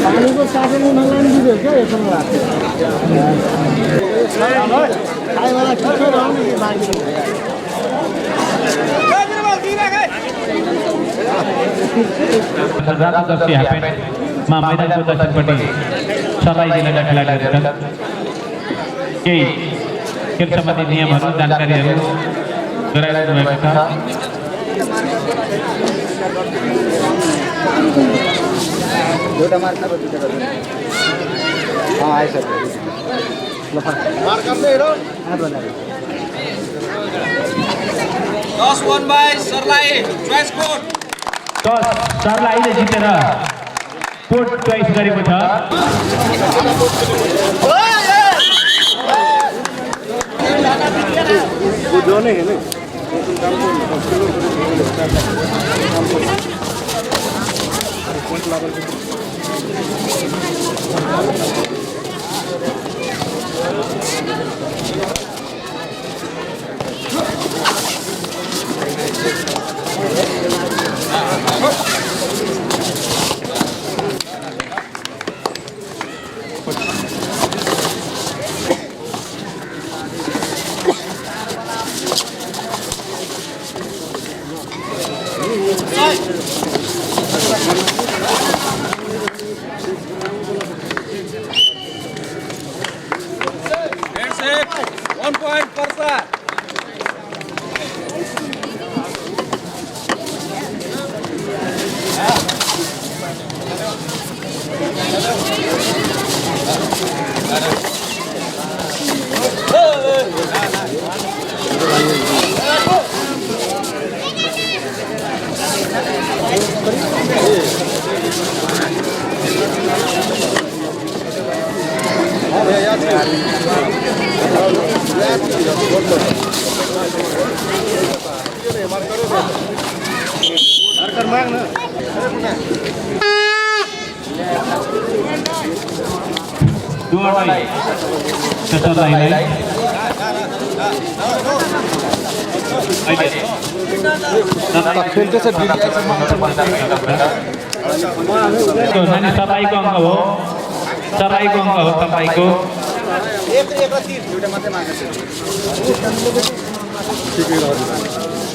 पानीको साधन उनीहरूलाई पनि दिँदैछ क्या यसो खाइवाला छिटो रहनु मान्छे रातोदर्शी हाफेन्टमा मैदानको दक्षिणपट्टि सर्लाही जिल्लाका खेलाडीहरू छन् केही खेल सम्बन्धी नियमहरू जानकारीहरू गराइरहनु भएको छ एउटा मार्क अब दुईटा गर्नु आइसक्यो ल मार्क गर्दै हेरो 10-1 by सर्लाही चोइस कोड सर्लाहीले जितेर कोड चोइस गरेको छ बुझ्ने हैन पॉइंट लेवल मार्कर माग न दुवै सर्लाहीलाई खेल्दैछ नानी सर्लाहीको अङ्क हो सर्लाहीको अङ्क हो तपाईँको एक र तीन एउटा मात्रै मार्क छ ठिकै रह्यो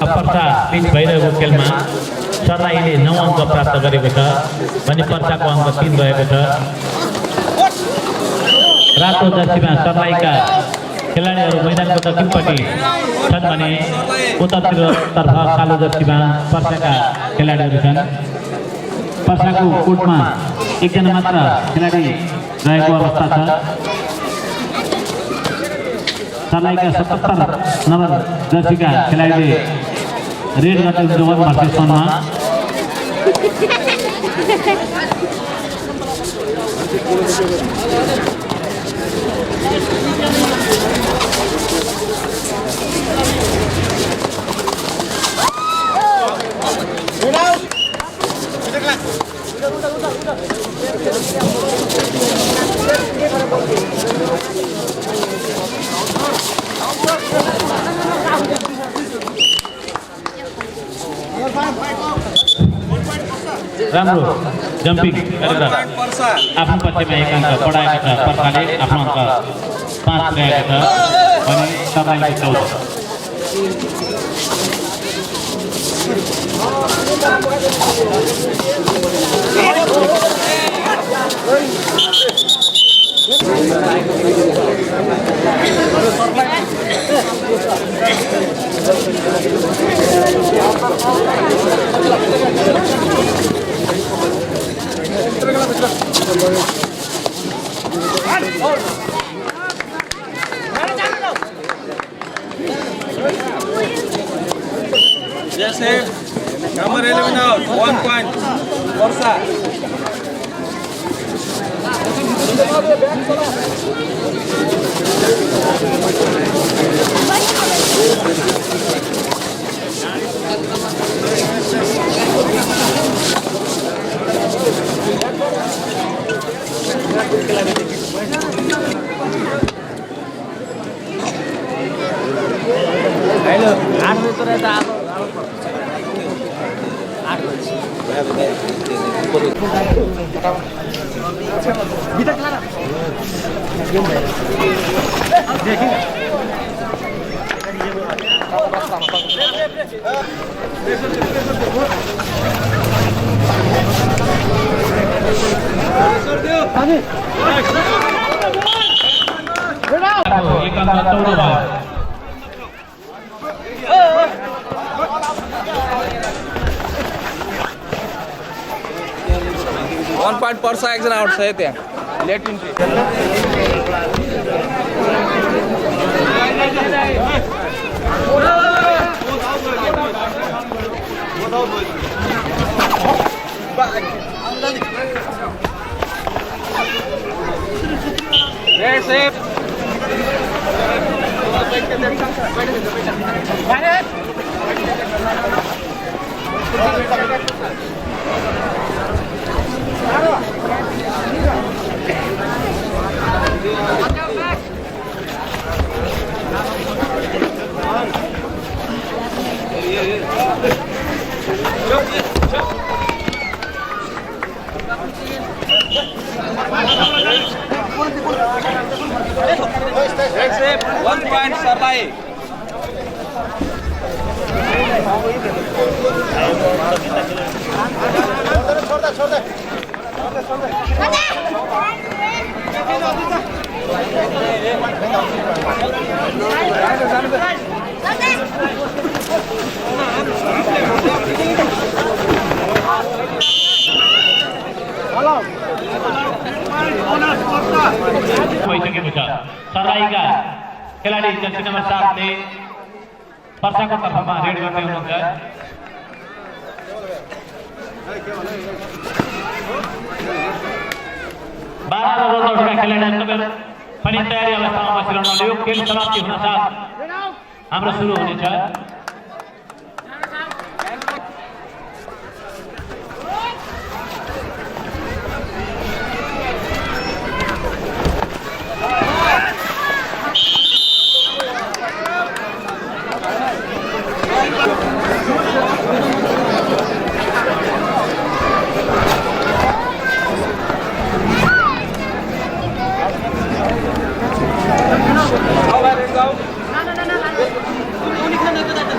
पर्चा पिच भइरहेको खेलमा सर्लाहीले 9 अङ्क प्राप्त गरेको छ भने पर्चाको अङ्क 3 रहेको छ। रातो जर्सीमा सर्लाहीका खेलाडीहरू मैदानको दक्षिणपट्टि छन् भने उत्तरतर्फ कालो जर्सीमा पर्साका खेलाडीहरू छन्। पर्साको कोर्टमा एकजना मात्र खेलाडी रहेको अवस्था छ। सर्लाहीका 77 नम्बर जर्सीका खेलाडीले रेड गर्दै जोवन भर्सेस सनमा राम्रो जम्पिङ गरेर आफ्नो पक्षमा 1 अङ्क बढाएको छ। पर्साले आफ्नो अङ्क 5 ल्याएको छ भने सर्लाहीले 14। Yes, number 11 out, 1 point. Forza. Hello, 8 बजे तर यता आएको। One point Parsa action outside there. Late entry. Very safe. One point Sarlahi. सर्लाहीका खेलाडी जर्सी नम्बर 7 ले पर्साको तर्फमा रेड गर्दै हुनुहुन्छ। बाह्र रोजौटका खेलाडीहरू पनि तयारी अवस्थामा बसिरहनु। यो खेल समाप्ति हुन साथ हाम्रो सुरु हुनेछ। How about it go? No.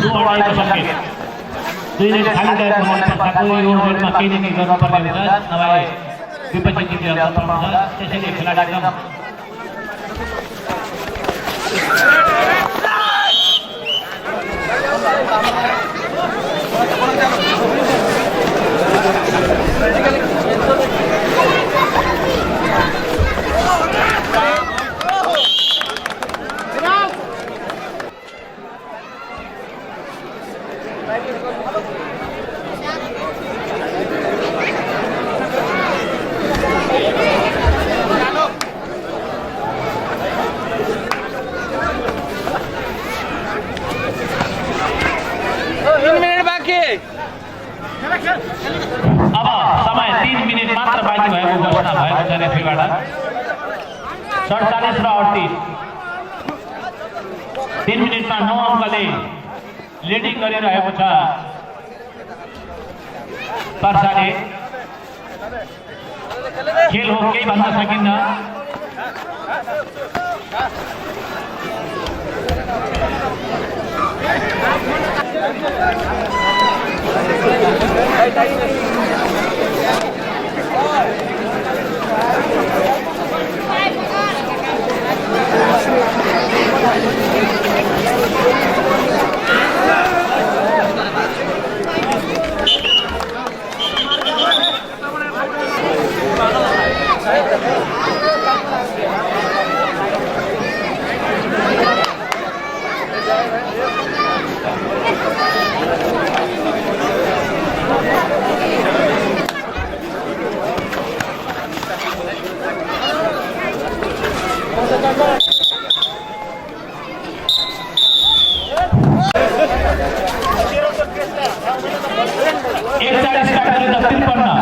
दुईवटा संकेत दुईले खाली गएर साथै यो रेडमा केही न केही गर्नुपर्ने हुन्छ नभए विपक्षी टिमले हताउनु हुन्छ त्यसैले खेलाडी एकदम अब समय 3 मिनेट मात्र बाँकी भएको घोषणा भएको छ रेफ्रीबाट 47 र 38 3 मिनेटमा 9 अङ्कले लिडिङ गरिरहेको छ पर्साले खेल हो केही भन्न सकिन्न एक 40 का 53